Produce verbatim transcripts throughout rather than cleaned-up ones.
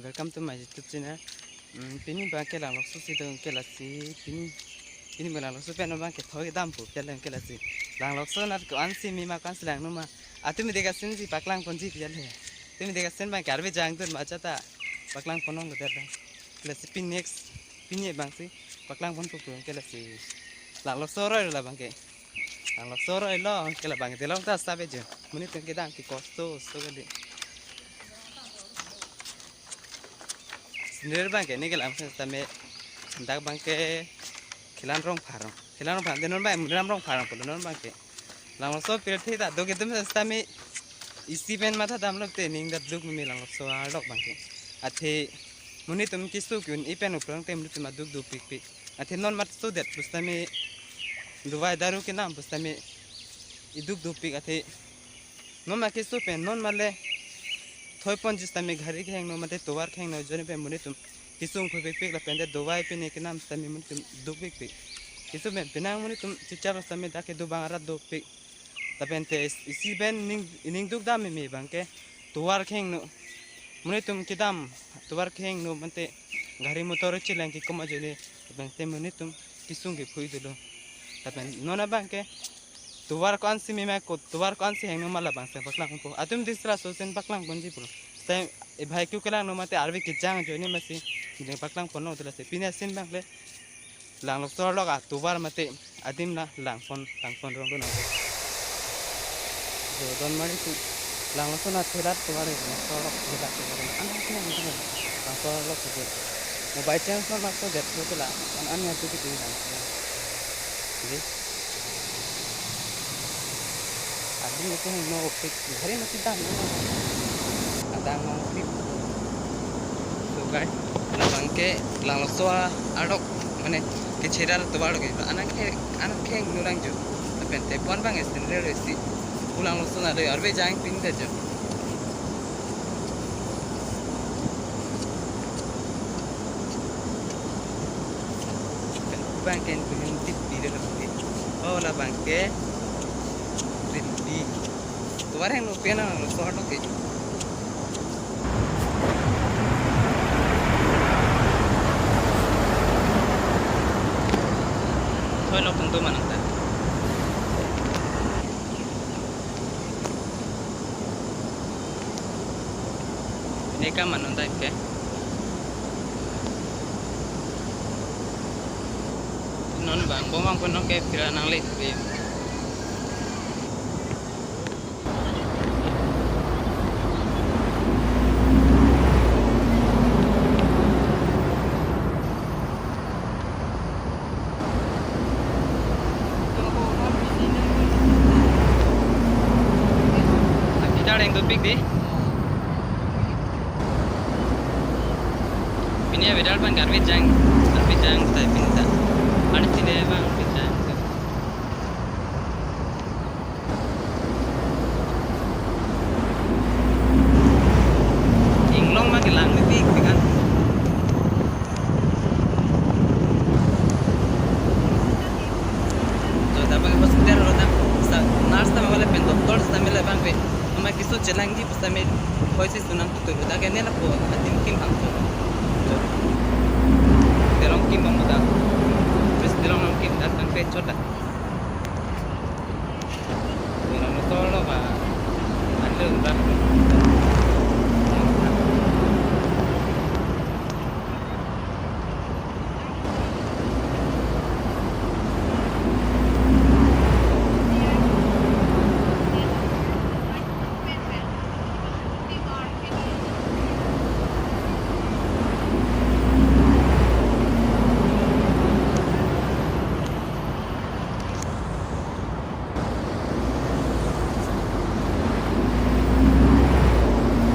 Welcome to my YouTube channel. Hmm, pini abangke Langlokso si dong ke lasi, pini, pini abang Langlokso pen abangke thoi dampo, ke lang ke lasi. Langlokso anat ko-ansi meme ko-ansi langno ma. Atumi deka sinsi paklang ponji pu le. Atumi deka sin abangke arve jangdun ma chata paklang pon nong ke lasi pin next, pini abangsi paklang ponpo ke lasi. Langlokso aroi lo abangke. Langlokso aroi lo ke la abangke, delong ta sabe jo. Monit abangke dang ke kosto so kali. Sendiri abangke ne ke lang same dak abangke Khilan Rongphar. Khilan Rongphar, de non abang Moniram Rongphar pulo non abangke. Langlokso pirthe ta do ke tum same isi pen matha damlo te ning dak duk meme Langlokso arlok abangke. Athe monit atum keso ke-un-e pen uprang te monit atum aduk dopikpik. Athe non mat sodet pusitame dovai daru kenam pusitame iduk dopik athe non ma keso pen non male thoi ponji sitame gari kehingno mate tovar kehingno ajoine pen monit atum kesung phu pikpik lapen te dovai pine kenam sitame monit atum dopikpik. Keso pen penang monit atum chichar sitame dak kedo abang arat dopik. Lapen te is-, isi pen ning, ning duk dam meme abangke tovar kehingno. Monit atum kedam tovar kehingno mate gari motor cheleng kekom ajoine lapen te monit atum kesung kephui dolo. Lapen non abangke tovar ko-ansi meme ko, tovar ko-ansi hingno ma labangsi paklang po. Atum disra so sen paklang ponji pulo. Te e bhai ku kelangno mate arve kejang ajoine masi neli paklang ponlo te lasi. Pini asin abang le Langlokso arlok atovar mate adim la lang pon, lang pon rong do nang. Jo don mari tu Langlokso anat thelat tovar, Langlokso arlok thelat tovar. Anak yang tu Langlokso arlok tu. Mobile channel ma mak ko jat ko la an an yang tu tu lang. Jadi Adim itu hingno pik, hari mati dam. Adang nong pik. So guys, labangke Langlokso arlok mane kechedar tovar ke. Anak ke, anak ke nurang jo. Lapen te pon abang es tenre resi. Pulang Langlokso na do arve jang pin de jo. Abangke kuning tip di dalam di. Oh, labangke tip di. Tovar hingno pen Langlokso arlok ke. Thoi lok tungto manang ta. Ini kam manang ta ke. Non abang, bom abang pun ke pira nang le. Kita ada yang topik di. Pini ya beda abang garbi jang, garbi jang saya pinta. Ada sini abang garbi jang. Inglong ma kelang mepik kan. Jo, ta abang hospital lo ta, sa nurse ta mele pen doctor ta mele abangke. Ama keso chelangji pusitame hoisi sunang tutu lo ta ke ne lapu adim kim bang jo. Jo. Delong kim bang ta. Terus delong nang kim ta abangke chot ta. Ora no solo ba. Ande udah.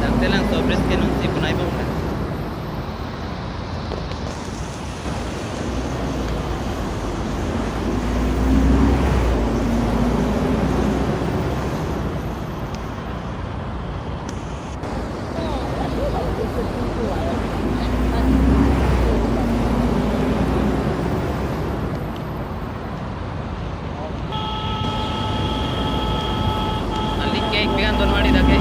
Dangtelang sobris ke nongsi punai bom na. Aling ke ikpian don wadi dake.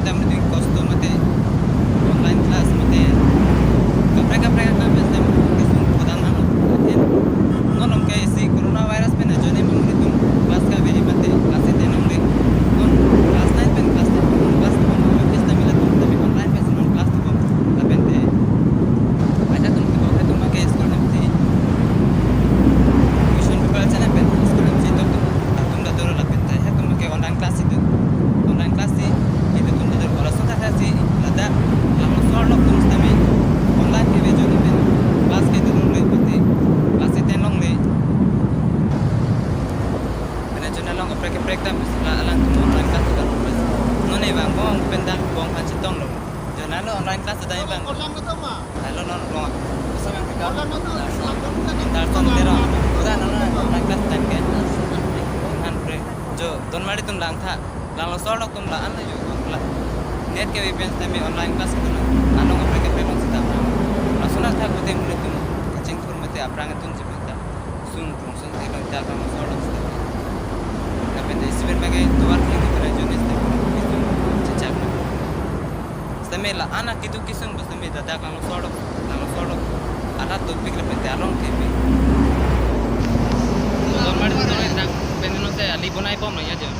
Tam ring kosto mate online class mate kaprek kaprek na pen tam kisung kodan ano. Lapen non lom ke isi coronavirus pen ajoine mung ilitum class kave mate class ten longle. Non class nine pen class ten pen class tubom office tame latum tame online pen non class tubom lapen te ajat tum tubom atum ke school hem si question paper chana pen school hem si tok tum atum ta dolo lapen te atum ke online class itu, online class si itu tum ta dolo. Lason ta si ladak langsor lok tum sitame online kave ajoine pen class ke itu longle pati class ten longle. Pen ajoine along kaprek kaprek tam la alangtum online class ta dolo. Non e bang bong pen dak bong phan chetong lo. Ajoine lo online class ta bang. Korlang lo tama. Lalu non long. Kosa yang kita. Korlang lo tu. Dar ton tero. Udah non online class time ke. Han pre. Jo, don mari tum langtha. Langlo sorlok tum la an la jo la. Net kave pen sitame online class itu na. Anong kaprek kaprek long sitame. Lason athak kote muli tum kachingthur mate aphrang atum jepenta. Sung tung sung te bang dak langlo sorlok sitame. Lapen te isi pen bagi duar kling tum ajoine sitame. Bisum cecak na. Sitame la anak itu kisung bus sitame dadak langlo sorlok, langlo sorlok. Alat topik lapen te along kepi. Don mari tu dak pen non se ali bonai bom lo ya jo.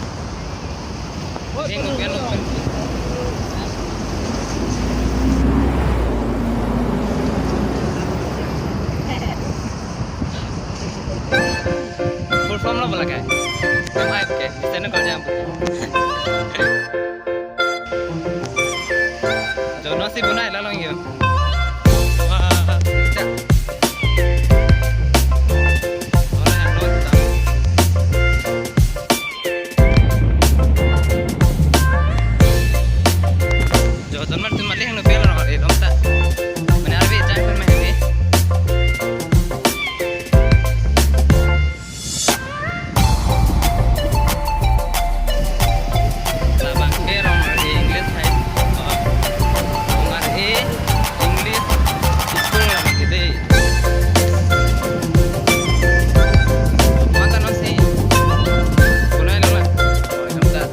Ring lo pen lo pen. Full form lo bola kai. M I F K, Mister Nukal Jam. Jono si bonai la long yo. Wah, cak. Ora yang lo ta. Jo, don mari tum mali hang no bel ro, eh, lom ta. Mane arve jai pun mah ini. Labang ke rong arve English hai. Oh. Rong arve English school labang ke dei. Mata no si. Kunai lo la. Oh, lom ta.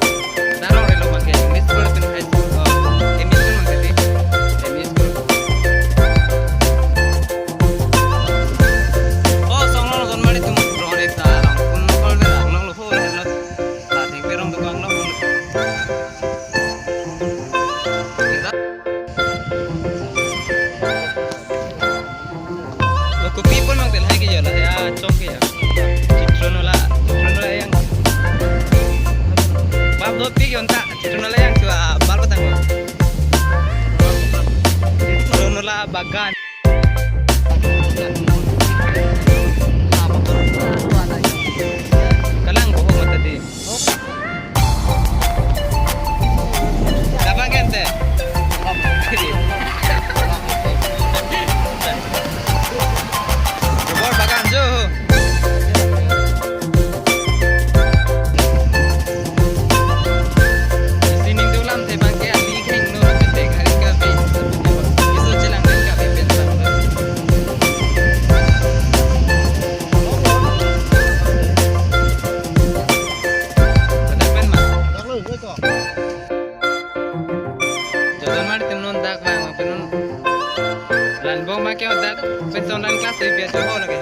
Darong relo bang ke English school pen high school. Oh, M E school bang ke dei. M E school. Oh, song long don mari tum rong re ta long kun kol ve long long lo ho lo. La thek pe rong tu bang long. Lo kopi pon mang tel hai ke ya la ya chong ke ya. Chitron la, chitron la yang. Bab do pi yon ta, chitron la yang chua bal patang. Chitron la bagan. Kalang ko mata di. Kapan gente? Bor bagan jo. Sining dulam te bang ke ali kheng no te hari ka pe. Isu chelang ka pe pen. Ada pen ma. Jo don mari tum non dak bang pen non. Lan bong ma ke dak pen son lan class te biar jo ho lagi.